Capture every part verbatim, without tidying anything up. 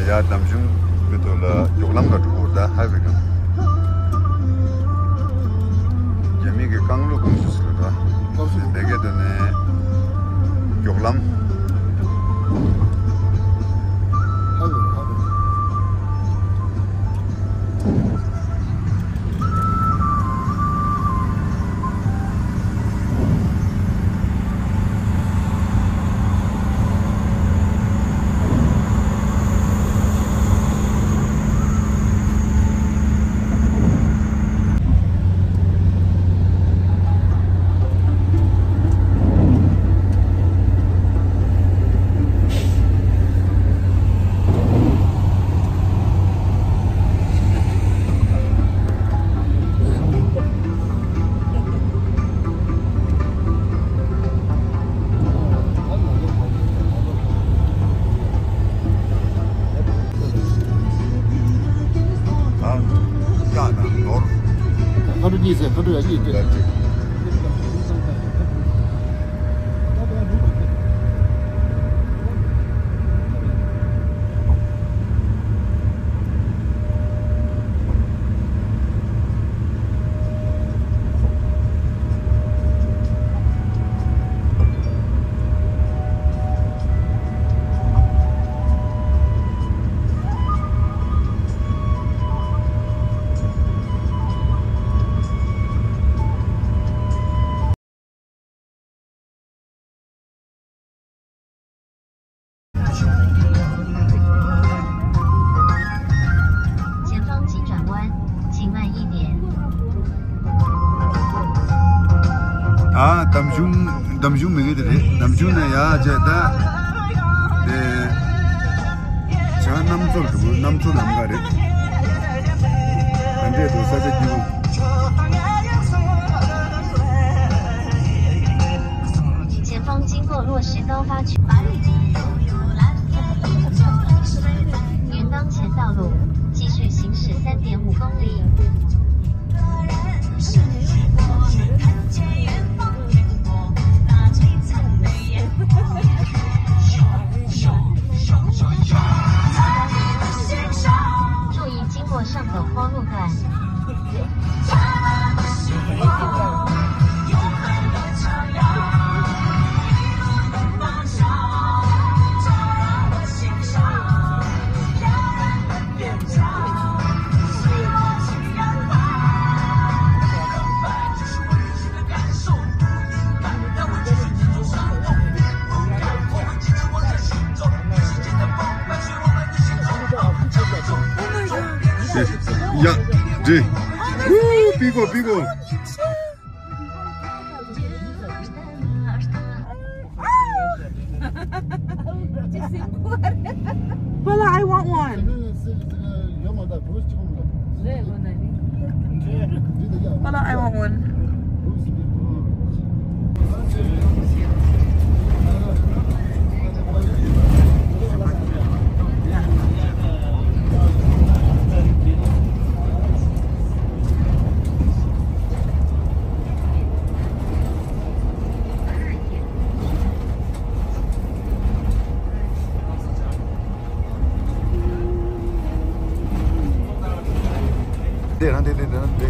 ཡ་འདམ་གཞུང་གི་ཐོག་ལ་མགྱོགས་ལམ་ལ་འགྲོ་དགོས་ད་ཧའི་ཝེ་གང་། རྒྱ་མི་གི་རྐང་ལུག་གོང་ཞུ་ཟེར་ལ་ད། སྐབས་སུ་འདི་གའི་དོན་ནས་མགྱོགས་ལམ། ཧ་ལས་ཧ་ལས། ཁ་འགྲོ་གཉིས་ཟེར། ཁ་འགྲོ་ཡ་གཉིས་སྟེ། ད་འདམ་གཞུང་འདམ་གཞུང་མི་གི་དེ་རེད། འདམ་གཞུང་ནས་ཡར་བྱས་ད་དེ་བྱ་གནམ་མཚོ་འགྲོ་གི། གནམ་མཚོ་ལམ་ཁ་རེད། ད་འདྲས་འདུག་ས་ཆ་སྐྱིད་པོ། 前方经过落石高发区，沿当前道路继续行驶三点五公里。 注意经过上斗荒路段。 Yeah, Jay. Woo, Pico, Pico. Paula, I want one. Paula, I want one. དེ་རང་དེ་དེ་དེ་རང་དེ།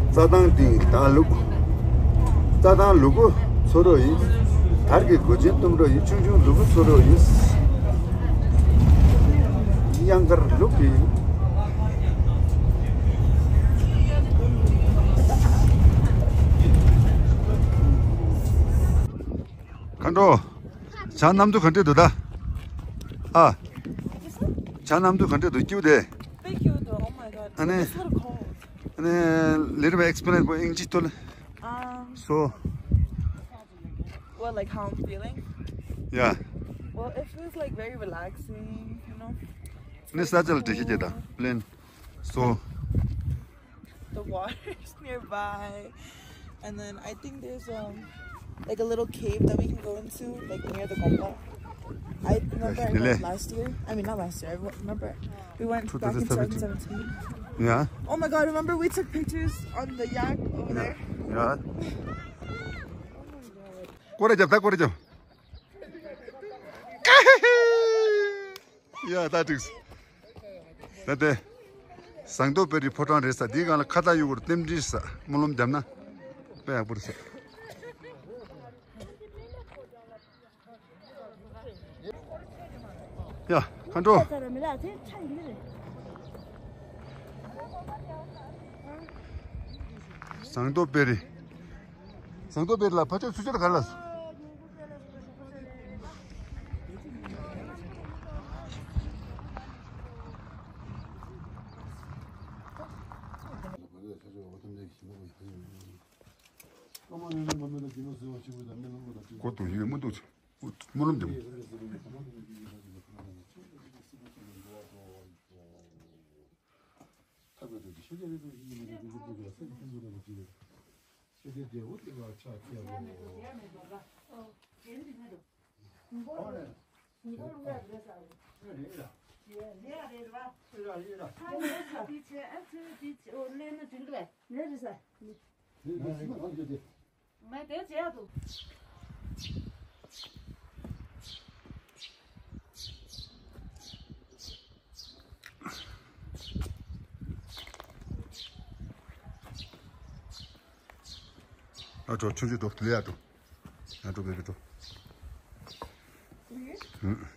རྩྭ་ཐང་སྟེང་དང་ལུག་རྩྭ་ཐང་ལུ་གུ་འཚོ་རོགས་ཡིན། དར་གྱི་མགོ་ཆེན་གཏུམ་རོགས་ཡིན། ཆུང་ཆུང་ལུ་གུ་འཚོ་རོགས་ཡིན། གཡང་དཀར་ལུག་གི། མཁའ་འགྲོ། བྱ་གནམ་དུ་ག་འདྲས་འདུག་ད། ཨ། བྱ་གནམ་དུ་ག་འདྲས་འདུག་སྐྱིད་པོ་དེ། དཔེ་སྐྱིད་པོ་འདུག Oh my god. ཨ་ནི། It's so cold. ཨ་ནི། Little bit explain for English ཐོག་ལ། Um, So. Well, like how I'm feeling? Yeah. Well, it feels like very relaxing, you know? ཨ་ནི་ས་ཆ་ལ་འགྲེལ་བཤད་བྱེད་དང་། Plain. So. The water is nearby. And then I think there's um like a little cave that we can go into, like near the Gompa. I remember I went last year. I mean, not last year. I w- remember we went back in twenty seventeen. Yeah. Oh my God, remember we took pictures on the yak over there? Yeah. སྐོར་ར་རྒྱབ་ད་སྐོར་ར་རྒྱབ། ཡ་ད་འགྲིག་སོང་། ད་དེ། ཟངས་མདོག་དཔལ་རིའི་ཕོ་བྲང་རེད་ས། འདིའི་སྒང་ལ་ཁ་བཏགས་གཡུ་གུར་རྟེན་འབྲེལ་ས། སྨོན་ལམ་བརྒྱབ་ན། དཔེ་ཡག་པོ་རེད་ས། ཡ། མཁའ་འགྲོ། ཟངས་མདོག་དཔལ་རི། ཟངས་མདོག་དཔལ་རི་ལ་ཕ་ཆོས་ཚུལ་ཆོས་ག་ལ་སོང་། གོ་དུང་ཡོད་མི་འདུག་སྨོན་ལམ་འདེབས། ང་དེ་བྱས་འདུག་ཨ་འགྲོ་ཆུང་ཆུང་འགྲོ་དེ་ལས་ཨ་འགྲོ། ཨ་འགྲོ་བེ་བེ་འགྲོ། ཧུམ།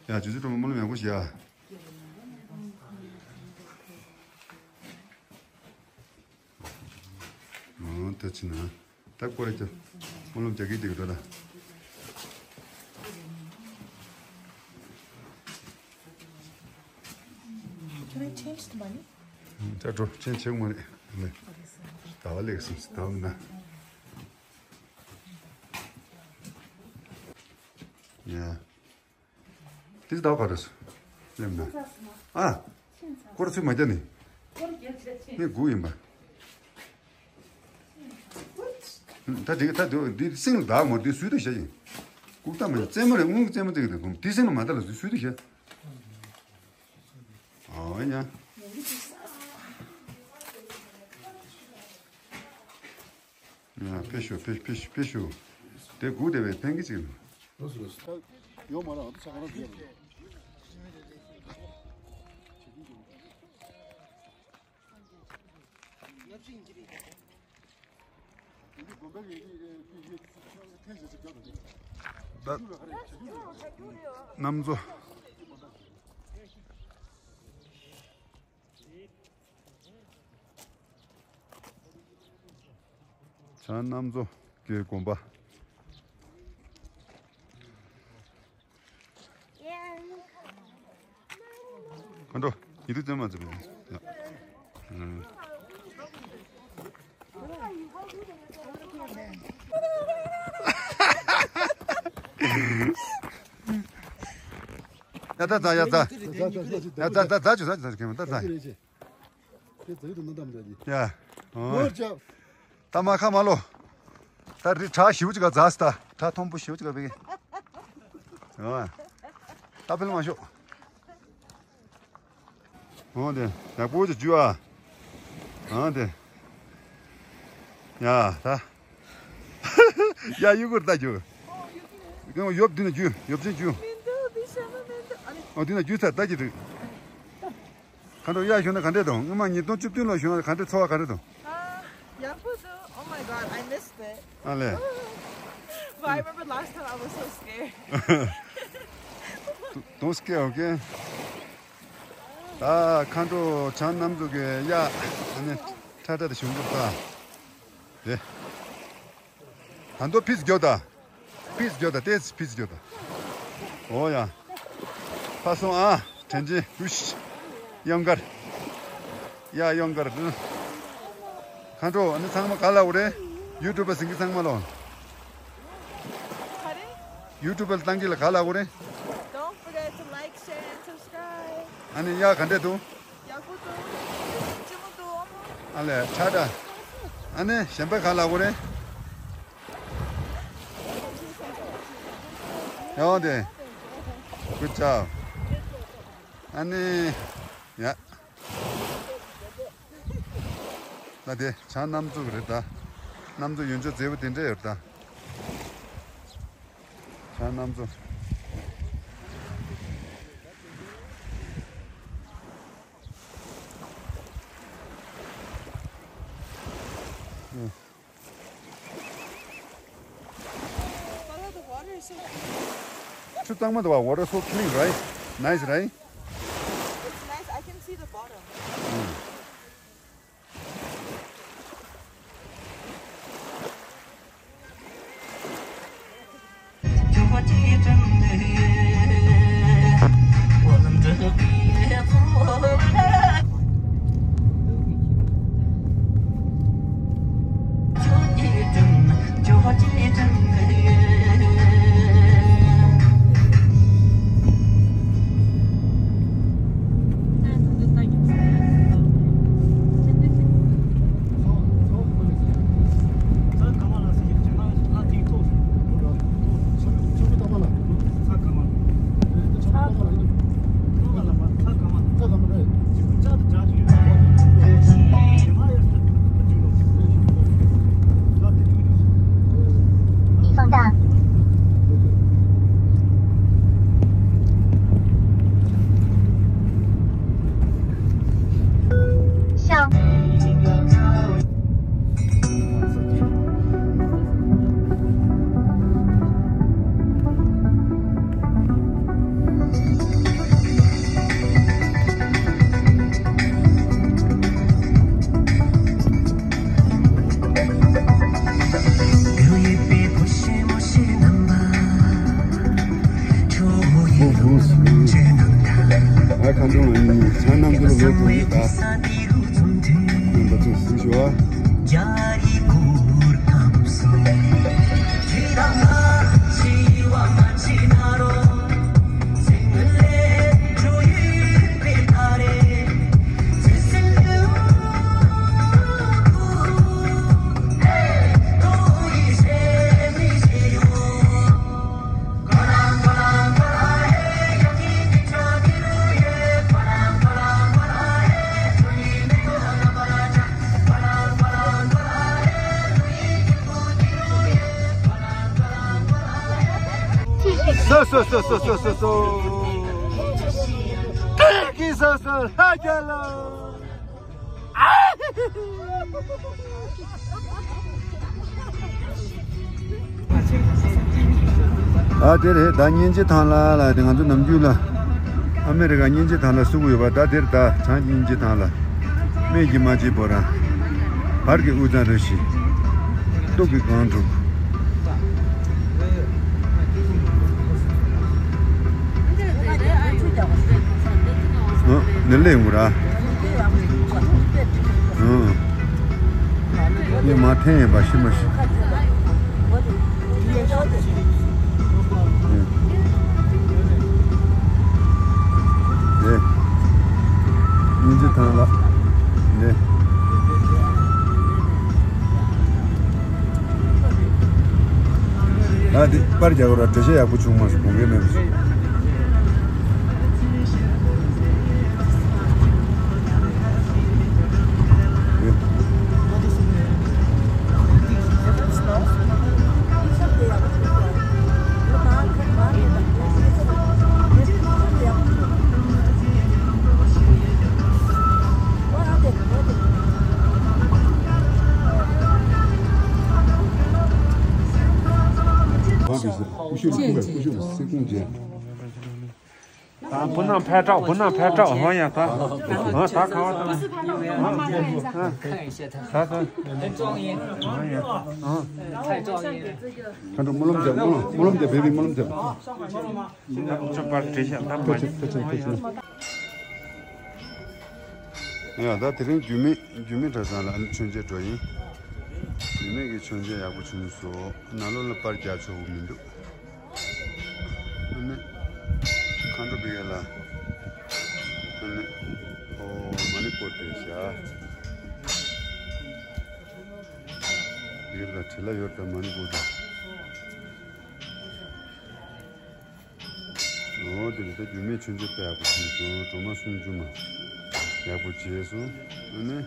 ཡ་ཇུ་ཇུ་ཀྲོ་མོ་སྨོན་ལམ་ཡག་པོ་ཞིག་ཡ། ཨོ་ད་ཕྱིན་ན། ད་སྐོར་ར་རྒྱབ། སྨོན་ལམ་རྒྱག་གི་འདུག་འགྲོ་ད། Can I change the money? ད་འགྲོ་ཆེན་ཆེ་མ་རེད་ལེ། ད་བ་ལེགས་སོང་ཟེར་ད་བ་མིན་ན། ཡ། དེ་ཟླ་བ་ག་རེ་སོང་། སླེབས་ན། ཨ། སྐོར་ཚུལ་མ་རྒྱ་ནི། ངས་སྒུག་ཡིན་པ། ད་དེ་ད་དེ་འདི་སིང་ལ་བདག་མོ་འདི་སུས་དུ་བཤད་ཡིན། སྒུག་ད་མ་ཡིན་རྩེད་མོ་རེད་དངུལ་རྩེད་མོ་རྩེ་གི་འདུག་དེ་སིང་ལ་མ་ད་ལ་སུས་དུ་བཤད། ཨོ་ཡ། ཕེབས་ཤོག་ཕེབས་ཕེབས་ཕེབས་ཤོག་དེ་སྒུག་བསྡད་པའི་ཕན་གི་ཅིག་ཡོད་མ་རེད། ཨ་ད་ཆ་ག་རང་བཟོས་ཡོད་རེད། གནམ་མཚོ། བྱང་གནམ་མཚོ་གི་དགོན་པ། ཁོང་ཁྲོ་ཡིད་དུ་བརྩོན་མ་ཚུགས་པས། ཡ་ད་ད་ཡ་ད། ཡ་ད་ད་ད་ཅུ་ད་ཅུ་ད་ཅུ་ཁེ་མ་ད་ད། དེ་ཛ་ཡུ་དང་ནང་དམ་ཛ་ཡི། ཡ། ཨོ། ནོར་ཅབ། ད་མ་ཁ་མ་ལོ། ད་རི་བྲག་ཞིབ་ཅིག་ག་ཛ་སི་ད། བྲག་མཐོན་པོ་ཞིབ་ཅིག་ག་བེ་གི། ཨོ། ད་ཕིལ་མ་ཤོག་ཨོ་དེ། ཡག་པོ་ཅིག་རྒྱུ་ཨ། ཨོ་དེ། ཡ་ད། ཡ་ཡུ་གུར་ད་རྒྱུ། ཡོབ་འདི་ན་རྒྱུ་ཡོབ་ཆེན་རྒྱུ། མི་འདུག་འདི་བཤད་ན་མི་འདུག་ཨ་ནི། ཨོ་འདི་ན་རྒྱུ་ཚ་ད་ཀྱི་འདུག་ཁ་འགྲོ་ཡ་ཞུ་ན་ག་འདྲས་དང་སྔོན་མ་ཉིས་སྟོང་བཅུ་བདུན་ལོ་ཞུ་ན་ག་འདྲས་ཚོར་བ་ག་འདྲས་དང་། ཨ། ཡག་པོ་འདུག Oh my God, I missed it. ཨ་ལེ། But I remember last time I was so scared. Don't scare, okay? ད་ཁ་འགྲོ་བྱང་གནམ་མཚོ་གི་ཡ་ཨ་ནི་ཁྲ་ཁྲ་དེ་བྱུང་གི་ད། དེ། ད་མདོ་ཕིས་མགྱོགས་ད། ཕིས་མགྱོགས་ད་ཏེས་ཕིས་མགྱོགས་ད། ཨོ་ཡ། ཕ་སོང་ཨ། དྲན་ཅན་ཧུཤ། གཡང་དཀར། ཡ་གཡང་དཀར། མཁའ་འགྲོ། ཨ་ནི་ཚང་མ་ག་ལབ་དགོས་རེད། ཡུ་ཊུབ་པ་ཟིན་གྱི་ཚང་མ་ལོ། ག་རེ། ཡུ་ཊུབ་པ་བཏང་གི་ལ་ག་ལབ་དགོས་རེད། Don't forget to like, share and subscribe. ཨ་ནི་ཡ་ག་འདྲས་འདུག་ཡག་པོ་འདུག་ལྕི་མོ་འདུག་ཨ་མོ། ཨ་ལས་ཁྲ་ཁྲ། ཨ་ནི་གཞན་པ་ག་ལབ་དགོས་རེད། ཡོང་དེ། Good job. ཨ་ནི། ཡ། ད་དེ་བྱང་གནམ་མཚོ་རེད་ད། གནམ་མཚོ་ཡོད་ཆོག་མཛེས་པོ་དེ་འདྲས་ཡོད་ད། བྱང་གནམ་མཚོ། Water is so clean. Water so clean, right? Nice, right? It's nice. I can see the bottom. ཨ་ཁ་འདོན་ལ་ནི་ཚང་ནང་དུ་ལོ་དུ་ཡོད་ད། རྣམ་པ་ཚོ་གཟིགས་ཤོག་ཨ། སོ་སོ་སོ་སོ། ཏིར་གི་སོ་སོ་ལྷ་རྒྱལ་ལོ། ཨ་དེ་རེད་ད། སྙིང་རྗེ་ཐང་ལ་ལ་དེ་ང་ཚོ་ནམ་རྒྱུན་ལ་ཨ་མེ་རི་ཀ་སྙིང་རྗེ་ཐང་ལ་བསུ་གི་ཡོད་པ། ད་དེར་ད་བྱང་སྙིང་རྗེ་ཐང་ལ། སྨད་ཀྱི་རྨ་ཆེན་བོ་ར། བར་གྱི་དབུས་གཙང་རུ་བཞི། སྟོད་ཀྱི་སྒང་དྲུག་ཨ་ནི་ལས་འུ་ར། ཨ་ནི་མ་འཐེན་ཡིན་པ་ཤི་མ་ཤི། ཨེ། སྙིང་རྗེ་ཐང་ལ། ནས། ད་འདི་པར་རྒྱག་ར་འགྲེལ་བཤད་ཡག་པོ་བྱུང་མ་སོང་། དགོངས་འགལ་མེད་པ་བྱུང་། ཀུ་ཤུ་ལ་ཀུ་ཤུ་ལ་སེ་ཀུང་རྗེས། ད་བུ་ནང་ཕེ་ཀྲོག་བུ་ནང་ཕེ་ཀྲོག་ཧོ་ཡ་ད། ཧོ་ད་ཁ་བ་ད། ཧོ་ཡ། ད་ད། ཧོ་ཡ། ཧོ། ཁ་འགྲོ་སྨོན་ལམ་རྒྱབ། སྨོན་ལམ་སྨོན་ལམ་རྒྱབ། བེ་བི་སྨོན་ལམ་རྒྱབ། ཅོ་པར་བྲིས་ཤག་ད་མ། ཕེ་ཆེ་ཕེ་ཆེ་ཕེ་ཆེ། ཡ་ད་དེ་རིང་རྒྱུད་སྨད་རྒྱུད་སྨད་གྲྭ་ཚང་ལ་མཆོད་མཇལ་འགྲོ་ཡིན། རྒྱུད་སྨད་ཀྱི་མཆོད་མཇལ་ཡག་པོ་བྱུང་སོང་། ནང་ལོགས་ལ་པར་རྒྱག་ཆོག་གི་མི་འདུག་ཨ་ནི། མཁའ་འགྲོ་བི་ཡ་ལ། ཨ་ནི། ཨོ་མ་ཎི་བསྐོར་ཏེ་བཞག་བི་ཡ་ལ་བྲེལ་ལ་ཡོད་ད་མ་ཎི་བསྐོར་ཏེ། ཨོ་དེ་རེད། ད་རྒྱུད་སྨད་མཆོད་མཇལ་དཔེ་ཡག་པོ་བྱུང་སོང་། སྒྲོལ་མ་གསུང་རྒྱུ་མ་ཡག་པོ་བྱས་སོང་། ཨ་ནི།